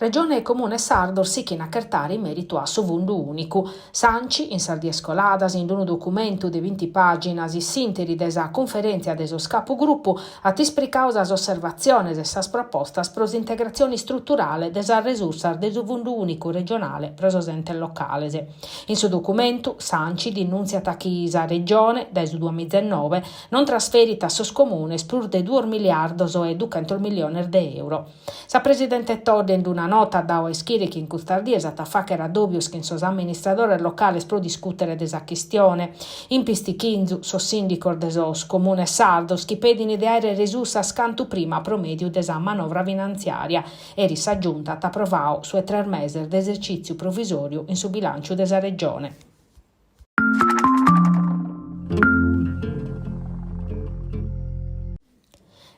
Regione e Comunes sardos sichin a chertare in mèritu a su fundu ùnicu. S'Anci, in sas dies coladas, in unu documentu de binti pàginas in s'ìnteri de sa cunferèntzia de sos capugrupu, at ispricadu sas osservatziones e sas propostas pro s'integratzione istruturale de sas resursas de su fundu ùnicu regionale pro sos entes locales. In su documentu, s'Anci dinùntziat chi sa Regione, dae su duamizenoe, non trasferit a sos Comunes prus de duos miliardos e duchentos milliones de euro. Sa presidente Todde in una nota at dadu a ischire chi in custas dies at a fàghere addòbios chin sos amministradores locales pro discùtere de sa chistione. In pistichinzu sos sìndicos de sos comunes sardos chi pedin de àere resursas cantu prima pro mèdiu de sa manovra finantziària. Eris sa Giunta at aprovadu su 'e tres meses de esercìtziu provisòriu in su bilànciu de sa Regione.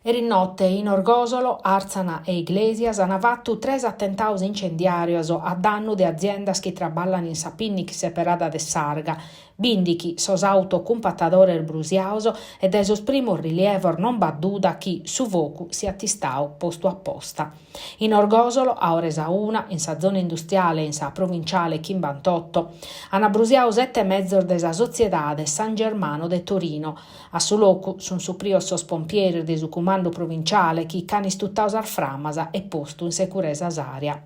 Eris note in Orgòsolo, Àrtzana e Iglesias ant fatu tres atentados incendiàrios a dannu de aziendas chi traballan in sa pinnichi seperada de s'arga, bìndichi sos autocumpatadores brusiados e dae sos primos rilievos non b'at duda chi su fogu siat istadu postu a posta. In Orgòsolo, a ora 'e sa una, in sa zona industriale in sa provinciale chimbantotto, an brusiadu sete mezos de sa sotziedade San Germano de Torino. A su locu sun suprios sos pompieris de su cumandu provinciale chi ch'an istutadu sas framas e postu in securesa s'àrea.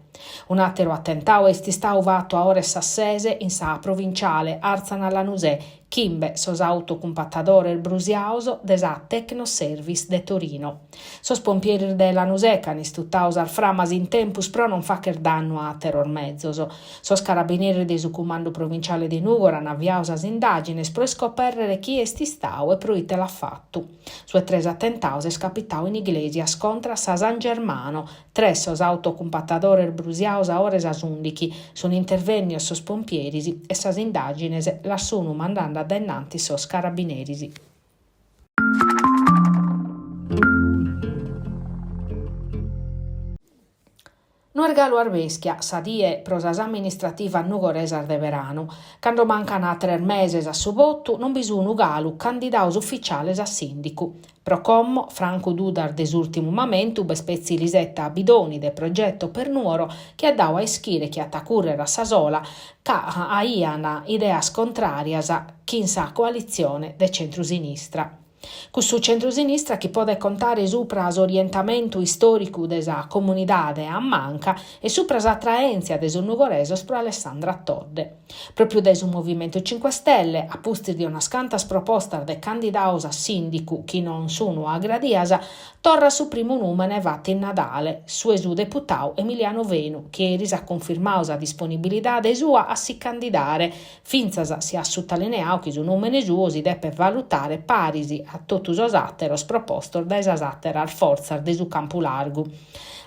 Un'àteru atentadu est istadu fatu a ora 'e sas ses in sa provinciale Àrtzana-Lanusè, chimbe sos autocumpatadores brusiados de sa Tecnoservice de Torino. Sos pompieris de Lanusè ch'an istutadu sas framas in tempus pro non fagher dannu a àteros mezos. Sos carabineris de su Cumandu Provinciale de Nùgoro an aviadu sas indàgines pro iscopèrrere chie est istadu e pro ite l'at fatu. Su 'e tres atentados est capitadu in Iglesias contra a sa San Germano, Tres sos autocumpatadores brusiados a ora 'e sas ùndichi, sun intervènnios sos pompieris e sas indàgines las sun mandende a dae innantis sos carabineris. No est galu arbèschia sa die pro sas amministrativas nugoresas de beranu. Cando mancan tres meses a su votu non bi sun galu candidados ufficiales a sìndicu. Pro como, francu dudas de s'ùrtimu mamentu, b'est petzi Lisetta Bidoni de Progetto per Nuoro chi at dadu a ischire chi at a cùrrere a sa sola ca aian ideas contràrias chin sa coalitzione de centrusinistra. Cussu centrusinistra chi podet contare supra s'orientamentu istòricu de sa comunidade a manca e supra s'atraèntzia de sos nugoresos pro Alessandra Todde. Pròpiu dae su Movimentu Cinque Stelle, a pustis de unas cantas propostas de candidados a sìndicu chi non sunu agradias, torrat su primu nùmene fatu in Nadale, su 'e su deputadu Emiliano Fenu, chi eris at cunfirmadu sa disponibilidade sua a si candidare, fintzas si at sutalineadu chi su nùmene suo si depet valutare paris a totu sos àteros propostos dae sas àteras fortzas de su campu largu.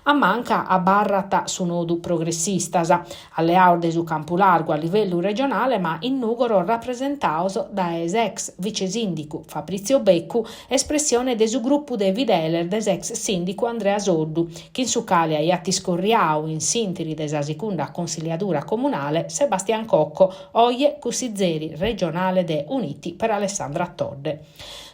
A manca abarrat su nodu progressistas, alleados de su campu largu a livellu regionale ma in Nùgoro rapresentados dae s'ex vicesìndicu Fabrizio Beccu, espressione de su grupu de fideles de s'ex sìndicu Andrea Soddu, chin su cale aiat iscorriadu in s'ìnteri de sa segunda consiliadura comunale Sebastian Cocco, oje cussizeri regionale de Uniti per Alessandra Todde.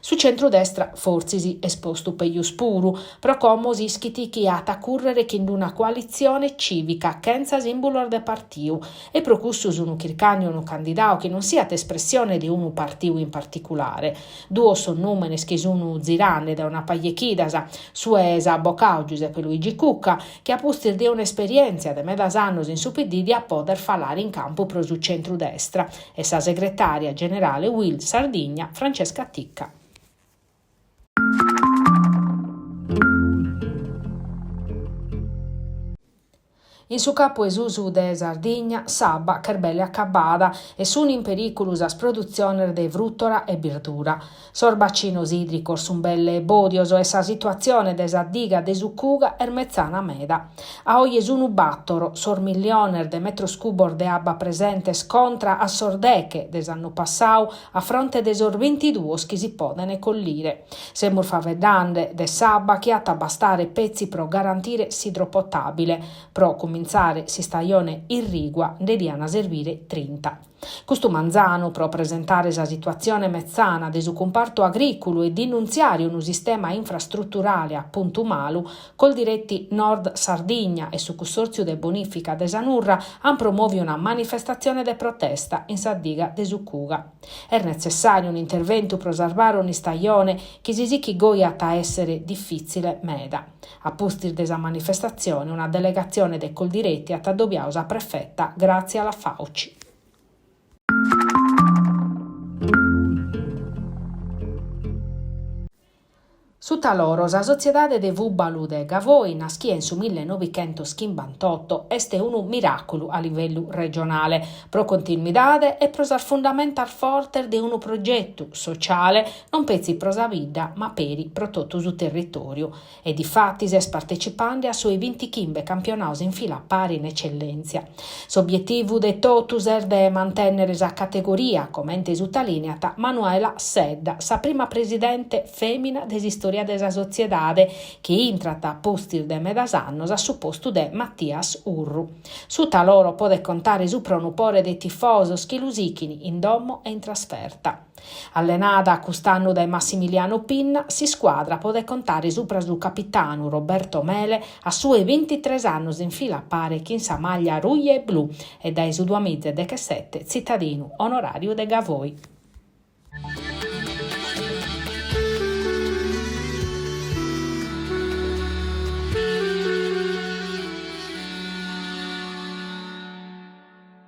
Su centrudestra fortzis est postu pejus puru, pro como s'ischit chi at a cùrrere chin una coalitzione cìvica chentza sìmbulos de partiu e pro cussu sun chircande unu candidadu chi non siat espressione de unu partiu in particulare. Duos sos nùmenes chi sun zirande dae una paja 'e chidas, su 'e s'abocadu Giuseppe Luigi Cucca, chi a pustis de un'esperièntzia de medas annos in su PD diat poder falare in campu pro su centrudestra, e sa segretària generale Uil Sardigna Francesca Ticca. In su capu 'e susu de Sardigna s'abba ch'est belle acabada e sun in perìculu sas produtziones de frùtora e birdura. Sos bacinos ìdricos sun belle bòdios e sa situatzione de sa diga de su Cuga est metzana meda. A oje sunu bàtoro sos milliones de metros cubos de abba presentes contra a sos deche de s'annu passadu a fronte de sos bintiduos chi si podent collire. Semus faeddande de s'abba chi at a bastare petzi pro garantire s'idropotàbile, pro cumintzare. comintzare s'istajone irrigua nde diant servire trinta. Custu manzanu, pro presentare sa situatzione metzana de su cumpartu agrìculu e dinuntziare unu sistema infrastruturale a puntu malu, Coldiretti Nord Sardigna e su Cussòrtziu de Bonìfica de sa Nurra ant promòviu una manifestatzione de protesta in sa diga de su Cuga. Est netzessàriu un'interventu pro sarvare un'istajone chi si sichit goi at a èssere difìtzile meda. A pustis de sa manifestatzione una delegatzione de Coldiretti at adobiadu sa prefeta Grazia La Fauci. Su Taloro, sa sotziedade de fùbalu de Gavoi, naschia in su millenovichentoschimbantotto, est unu miràculu a livellu regionale, pro continuidade e pro sas fundamentas fortes de unu progetu sociale non petzi pro sa bidda ma peri pro totu su territòriu. E difatis est partecipande a su 'e bintichimbe campionados in fila a pare in Ecellèntzia. S'obietivu de totus est de mantènnere sa categoria, comente sutalìniat Manuela Sedda, sa prima presidente fèmina de s'istòria de sa sotziedade, chi intrat a pustis de medas annos a su postu de Mattias Urru. Su Taloro podet contare supra unu pore de tifosos chi lu sichin in domo e in trasferta. Allenada cust'annu dae Massimiliano Pinna, s'iscuadra podet contare supra su capitanu Roberto Mele a su 'e bintitres annos in fila a pare chin sa maglia ruja e blu e dae su duamiza e dechesete tzitadinu onoràriu de Gavoi.